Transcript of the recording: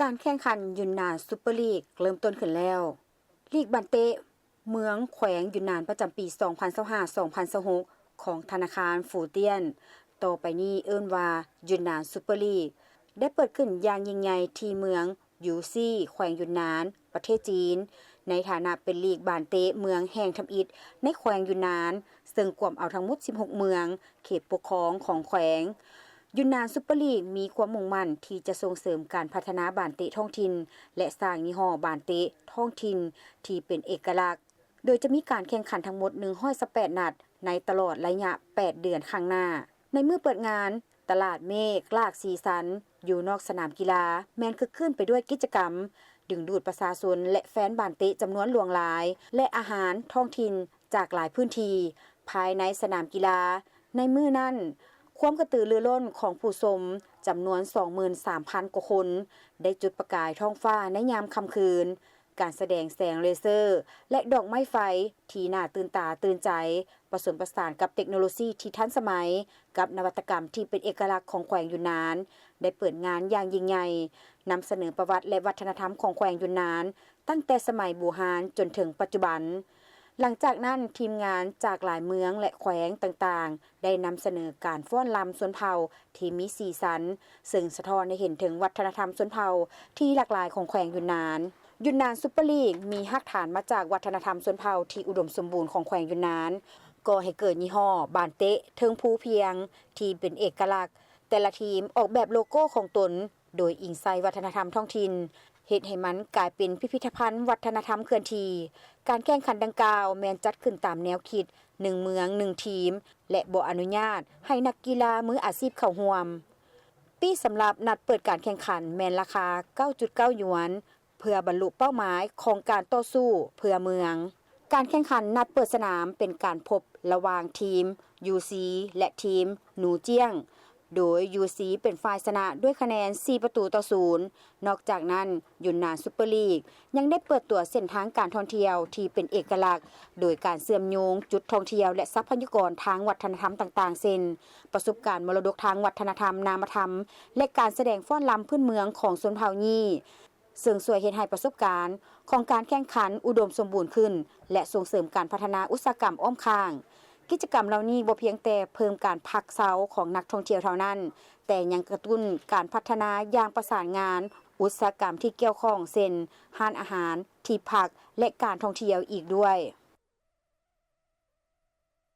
ການແຂ່ງຂັນຢຸນນານຊຸບເປີລີກເລີ່ມຕົ້ນຂຶ້ນແລ້ວ. ລີກບານເຕະເມືອງແຂວງຢຸນນານປະຈຳປີສອງພັນຊາວຫ້າ ສອງພັນຊາວຫົກ ຂອງທະນາຄານຟູຕຽນ ຕໍ່ໄປນີ້ເອີ້ນວ່າຢຸນນານຊຸບເປີລີກ ໄດ້ເປີດຂຶ້ນຢ່າງຍິ່ງໃຫຍ່ທີ່ເມືອງຢູຊີ ແຂວງຢຸນນານ ປະເທດຈີນ ໃນຖານະເປັນລີກບານເຕະເມືອງແຫ່ງທຳອິດໃນແຂວງຢຸນນານ ເຊິ່ງກວມເອົາທັງໝົດສິບຫົກເມືອງ ເຂດປົກຄອງຂອງແຂວງ. ຢຸນນານຊຸບເປີລີກມີຄວາມມຸ່ງໝັ້ນທີ່ຈະສົ່ງເສີມການພັດທະນາບານເຕະທ້ອງຖິ່ນ ແລະ ສ້າງຍີ່ຫໍ້ບານເຕະທ້ອງຖິ່ນທີ່ເປັນເອກະລັກ, ໂດຍຈະມີການແຂ່ງຂັນທັງໝົດໜຶ່ງຮ້ອຍຊາວແປດນັດ ໃນຕະຫຼອດໄລຍະແປດເດືອນຂ້າງໜ້າ. ໃນມື້ເປີດງານ, ຕະຫຼາດເມກຫຼາກສີສັນຢູ່ນອກສະໜາມກິລາ ແມ່ນຄຶກຄື້ນໄປດ້ວຍກິດຈະກຳ ດຶງດູດປະຊາຊົນ ແລະ ແຟນບານເຕະຈຳນວນຫຼວງຫຼາຍ ແລະ ອາຫານທ້ອງຖິ່ນຈາກຫຼາຍພື້ນທີ່ພາຍໃນສະໜາມກິລາ. ໃນມື້ນັ້ນ, ຄວາມກະຕືລືລົ້ນຂອງຜູ້ຊົມຈຳນວນສອງໝື່ນສາມພັນກວ່າຄົນ ໄດ້ຈຸດປະກາຍທ້ອງຟ້າໃນຍາມຄ່ຳຄືນ. ການສະແດງແສງເລເຊີ ແລະ ດອກໄມ້ໄຟທີ່ໜ້າຕື່ນຕາຕື່ນໃຈ ປະສົມປະສານກັບເຕັກໂນໂລຊີທີ່ທັນສະໄໝ ກັບນະວັດຕະກຳທີ່ເປັນເອກະລັກຂອງແຂວງຢຸນນານ ໄດ້ເປີດງານຢ່າງຍິ່ງໃຫຍ່, ນຳສະເໜີປະຫວັດ ແລະ ວັດທະນະທຳຂອງແຂວງຢຸນນານ ຕັ້ງແຕ່ສະໄໝບູຮານຈົນເຖິງປັດຈຸບັນ. ຫຼັງຈາກນັ້ນ, ທີມງານຈາກຫຼາຍເມືອງ ແລະ ແຂວງຕ່າງໆ ໄດ້ນຳສະເໜີການຟ້ອນລຳຊົນເຜົ່າທີ່ມີສີສັນ, ເຊິ່ງສະທ້ອນໃຫ້ເຫັນເຖິງວັດທະນະທຳຊົນເຜົ່າທີ່ຫຼາກຫຼາຍຂອງແຂວງຢຸນນານ. ຢຸນນານຊຸບເປີລີກ ມີຮາກຖານມາຈາກວັດທະນະທຳຊົນເຜົ່າທີ່ອຸດົມສົມບູນຂອງແຂວງຢຸນນານ, ກໍ່ໃຫ້ເກີດຍີ່ຫໍ້ບານເຕະເທິງພູພຽງທີ່ເປັນເອກະລັກ. ແຕ່ລະທີມອອກແບບໂລໂກ້ຂອງຕົນໂດຍອີງໃສ່ວັດທະນະທຳທ້ອງຖິ່ນ, ເຮັດໃຫ້ມັນກາຍເປັນພິພິທະພັນວັດທະນະທຳເຄື່ອນທີ່. ການແຂ່ງຂັນດັ່ງກ່າວແມ່ນຈັດຂຶ້ນຕາມແນວຄິດ ໜຶ່ງເມືອງໜຶ່ງທີມ ແລະ ບໍ່ອະນຸຍາດໃຫ້ນັກກິລາມືອາຊີບເຂົ້າຮ່ວມ. ປີ້ສຳລັບນັດເປີດການແຂ່ງຂັນແມ່ນລາຄາເກົ້າຈຸດເກົ້າຢວນ ເພື່ອບັນລຸເປົ້າໝາຍຂອງການຕໍ່ສູ້ເພື່ອເມືອງ. ການແຂ່ງຂັນນັດເປີດສະໜາມເປັນການພົບລະຫວ່າງທີມຢູຊີ ແລະ ທີມໜູຈຽງ, ໂດຍຢູຊີເປັນຝ່າຍຊະນະດ້ວຍຄະແນນສີ່ປະຕູຕໍ່ສູນ. ນອກຈາກນັ້ນ, ຢຸນນານຊຸບເປີລີກ ຍັງໄດ້ເປີດຕົວເສັ້ນທາງການທ່ອງທ່ຽວທີ່ເປັນເອກະລັກ ໂດຍການເຊື່ອມໂຍງຈຸດທ່ອງທ່ຽວ ແລະ ຊັບພະຍາກອນທາງວັດທະນະທຳຕ່າງໆ ເຊັ່ນ ປະສົບການມໍລະດົກທາງວັດທະນະທຳນາມະທຳ ແລະ ການສະແດງຟ້ອນລຳພື້ນເມືອງຂອງຊົນເຜົ່າຍີ່, ເຊິ່ງຊ່ວຍເຮັດໃຫ້ປະສົບການຂອງການແຂ່ງຂັນອຸດົມສົມບູນຂຶ້ນ ແລະ ສົ່ງເສີມການພັດທະນາອຸດສາຫະກຳອ້ອມຂ້າງ. ກິດຈະກຳເຫຼົ່ານີ້ບໍ່ພຽງແຕ່ເພີ່ມການພັກເຊົາຂອງນັກທ່ອງທ່ຽວເທົ່ານັ້ນ, ແຕ່ຍັງກະຕຸ້ນການພັດທະນາຢ່າງປະສານງານອຸດສາຫະກຳທີ່ກ່ຽວຂ້ອງ ເຊັ່ນ ຮ້ານອາຫານ, ທີ່ພັກ ແລະ ການທ່ອງທ່ຽວອີກດ້ວຍ.